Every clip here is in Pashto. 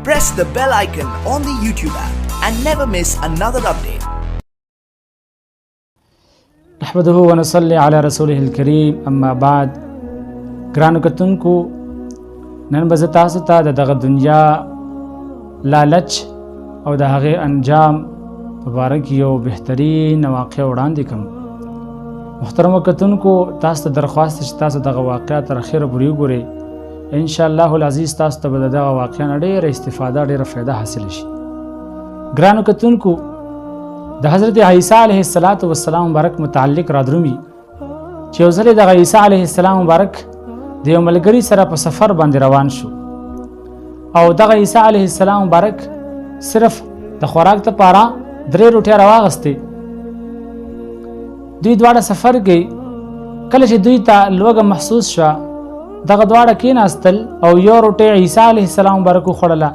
Press the bell icon on the YouTube app and never miss another update. نحمده ونصلي على رسوله الكريم، اما بعد. ګرانو کتونکو، نن به زه تاسو ته د دغه دنیا لالچ او د هغې انجام په باره کې یو بهترین واقعه وړاندې کړم. محترمو کتونکو، تاسو ته درخواست چې تاسو دغه واقعه تر اخره پورې وګورئ. ان شاء الله العزیز تاسو ته به د دغه واقعه نه ډېره استفاده، ډېره فایده حاصله شي. ګرانو کتونکو، د حضرت عیسی علیه السلام مبارک متعلق رادرومي چې یو ځلې دغه عیسی علیه السلام مبارک د یو ملګري سره په سفر باندې روان شو، او دغه عیسی علیه السلام مبارک صرف د خوراک لپاره درې روټۍ راواغستې. دوی دواړه سفر کوي. کله چې دوی ته لوږه محسوس شوه، دغه دواړه کېناستل او یو روټۍ عیسی علیه السلام مبارک وخوړله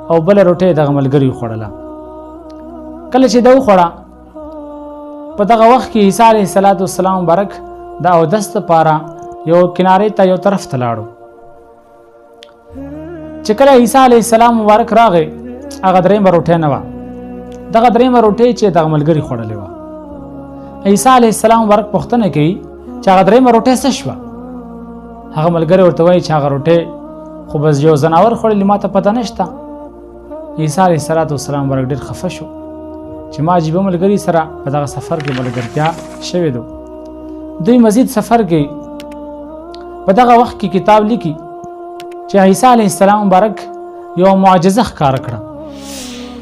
او بله روټۍ دغه ملګري وخوړله. کله چې ده وخوړه، په دغه وخت کې عیسی علیه السلام مبارک د اودس لپاره یو کنارې ته، یو طرف ته لاړو. چې کله عیسی علیه السلام مبارک راغی، هغه درېیمه روټۍ نه وه. دغه درېیمه روټۍ چې دغه ملګري خوړلې وه. عیسی علیه السلام مبارک پوښتنه کوي چې هغه درېیمه روټۍ څه شوه؟ هغه ملګری ورته وایي چې هغه روټۍ خو بس یو ځناور خوړلې، ما ته پته نشته. عیسی علیه السلام مبارک ډېر خفه شو چې ما عجیبه ملګري سره په دغه سفر کې ملګرتیا شوې ده. دوی مزید سفر کوي. په دغه وخت کې کتاب لیکي چې عیسی علیه السلام مبارک یو معجزه ښکاره کړه.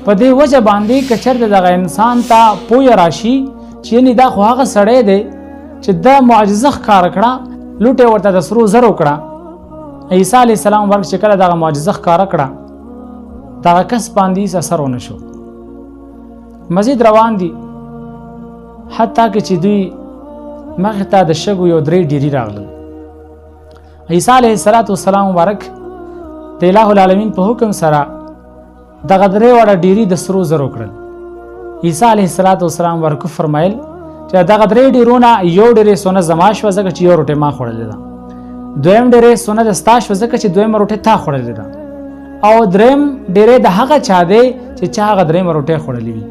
په دې وجه باندې که چېرته دغه انسان ته پوهه راشي چې یعنې دا خو هغه سړی دی چې دا معجزه ښکاره کړه، لوټه ورته د سرو زرو کړه. عیسی علیه السلام مبارک چې کله دغه معجزه ښکاره کړه، دغه کس باندې هېڅ اثر ونه شو. مزید روان دي، حتی که چې دوی مخې ته د شګو یو درې ډیري راغلل. عیسی علیه السلام مبارک د اله العالمین په حکم سره دغه درې واړه ډیري د سرو زرو کړل. عیسی علیه السلام مبارک فرمایل چې دغه درې ډیرونه یو ډیرې سونه زما شوه، ځکه چې یو روټۍ ما خوړلې ده. دویم ډیرې سونه د ستا شوه، ځکه چې دویمه روټۍ تا خوړلې ده. او دریم ډیرې د هغه چا دی چې چا هغه درېیمه روټۍ خوړلې وي.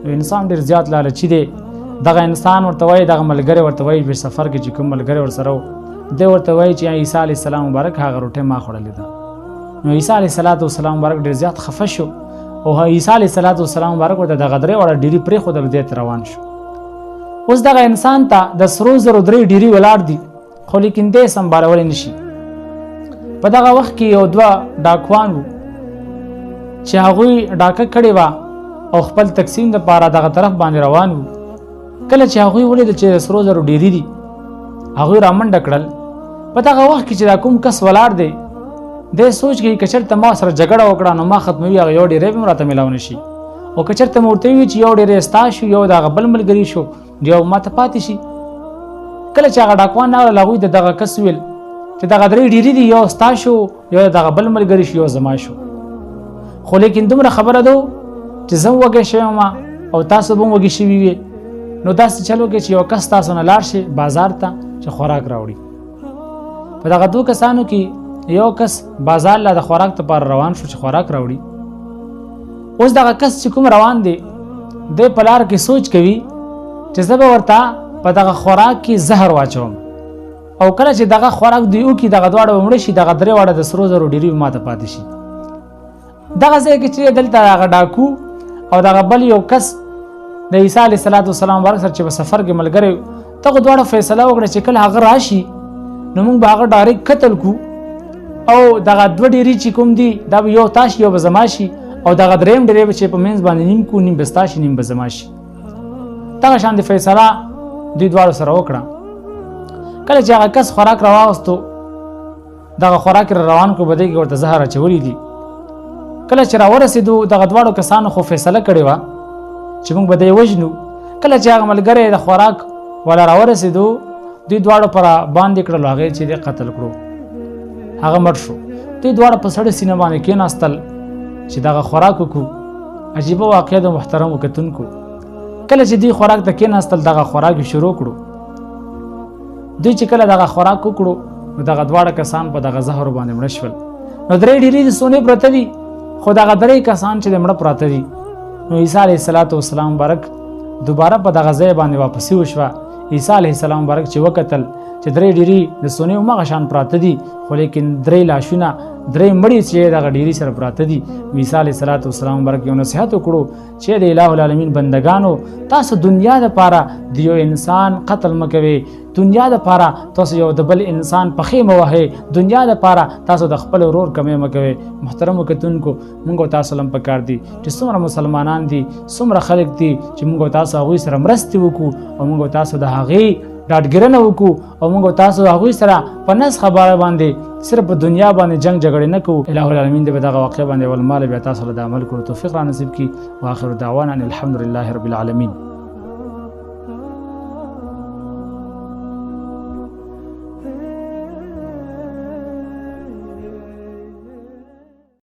نو انسان ډېر زیات لالچي دی. دغه انسان ورته وایي، دغه ملګری ورته وایي، په سفر کې چې کوم ملګری ورسره و، دی ورته وایي چې عیسی علیه السلام مبارک هغه روټۍ ما خوړلې ده. نو عیسی علیه السلام مبارک ډېر زیات خفه شو او عیسی علیه السلام مبارک ورته دغه درې واړه ډیري پرېښودل، دی ته روان شو. اوس دغه انسان ته د سرو زرو درې ډیري ولاړ دي، خو لیکن دی سمبالولی نه شي. په دغه وخت کې یو دوه ډاکوان وو چې هغوی ډاکه کړې وه او خپل تقسیم دپاره دغه طرف باندې روان وو. کله چې هغوی ولیدل چې د سرو زرو ډیري دي، هغوی رامنډه کړل. په دغه وخت کې چې دا کوم کس ولاړ دی، دی سوچ کوي که چېرته ما سره جګړه وکړه نو ما ختموي، هغه یو ډیری به هم راته میلاو نه شي، او که چېرته مې ورته ووایي چې یو ډیری ستا شو، یو د هغه بل ملګري شو، یو ما ته پاتې شي. کله چې هغه ډاکوان راغلل، هغوی د دغه کس وویل چې دغه درې ډیري دي، یو ستا شو، یو دغه بل ملګري شو، یو زما شو. خو لیکن دومره خبره ده چې زه وږی شوی یم او تاسو به هم وږي شوي وي، نو داسې چل وکړئ چې یو کس تاسو نه لاړ شي بازار ته چې خوراک راوړي. په دغه دوو کسانو کې یو کس بازار له د خوراک لپاره روان شو چې خوراک راوړي. اوس دغه کس چې کوم روان دی، دی په لار کې سوچ کوي چې زه به ورته په دغه خوراک کې زهر واچوم، او کله چې دغه خوراک دوی وکړي، دغه دواړه به مړه شي، دغه درې واړه د سرو زرو ډیري به ماته پاتې شي. دغه ځای کې چې دلته هغه ډاکو او دغه بل یو کس د عیسی علیه السلام مبارک سره چې په سفر کې ملګری، دغه دواړه فیصله وکړه چې کله هغه راشي نو موږ به هغه ډایرکټ قتل کړو، او دغه دوه ډیري چې کوم دي دا به یو تا شي، یو به زما شي، او دغه درېیم ډیری به چې په منځ باندې نیم کړو، نیم به ستا شي، نیم به زما شي. دغه شان د فیصله دوی دواړو سره وکړه. کله چې هغه کس خوراک راواغستو، دغه خوراک را روان کړو، په دې کې ورته زهر اچولي دي. کله چې راورسېدو، دغه دواړو کسانو خو فیصله کړې وه چې موږ به دی وژنو. کله چې هغه ملګری د خوراک والا راورسېدو، دوی دواړو پر باندې کړلو، هغې چې دی قتل کړو، هغه مړ شو. دوی دواړه په سړې سینه باندې کېناستل چې دغه خوراک وکړو. عجیبه واقعه ده محترمو کتونکو. کله چې دوی خوراک ته کېناستل، دغه خوراک یې شروع کړو. دوی چې کله دغه خوراک وکړو، نو دغه دواړه کسان په دغه زهرو باندې مړه شول. نو درې ډیرې د سونې پرته دي. خو دغه درې کسان چې د مړه پراته دي. نو عیسی علیه السلام مبارک دوباره په دغه ځای باندې واپسې وشوه. عیسی علیه السلام مبارک چې وکتل چې درې ډیري د سونې هماغه شان پراته دي، خو لیکن درې لاشونه، درې مړي چې دغه ډیري سره پراته دي. عیسی علیه السلام مبارک یو نصیحت وکړو چې د الٰه العالمین بندگانو، تاسو دنیا د پاره د یو انسان قتل مه کوئ، دنیا د پاره تاسو یو د بل انسان پخې مه وهئ، دنیا د پاره تاسو د خپل ورور کمی مه کوئ. محترمو کتونکو، موږ تاسو لم پکار دي چې څومره مسلمانان دي، څومره خلک دي چې موږ تاسو هغوی سره مرستې وکړو او موږ تاسو د هغې ډاډګیرنه وکړو او موږ تاسو هغوی سره په نس خبره باندې صرف په دنیا باندې جنگ جګړې نه کوو. الٰه العالمین دې په دغه واقعه باندې اول مال بیا تاسو له د عمل کولو توفیق را نصیب کړي. واخر دعوانا ان الحمد لله رب العالمین.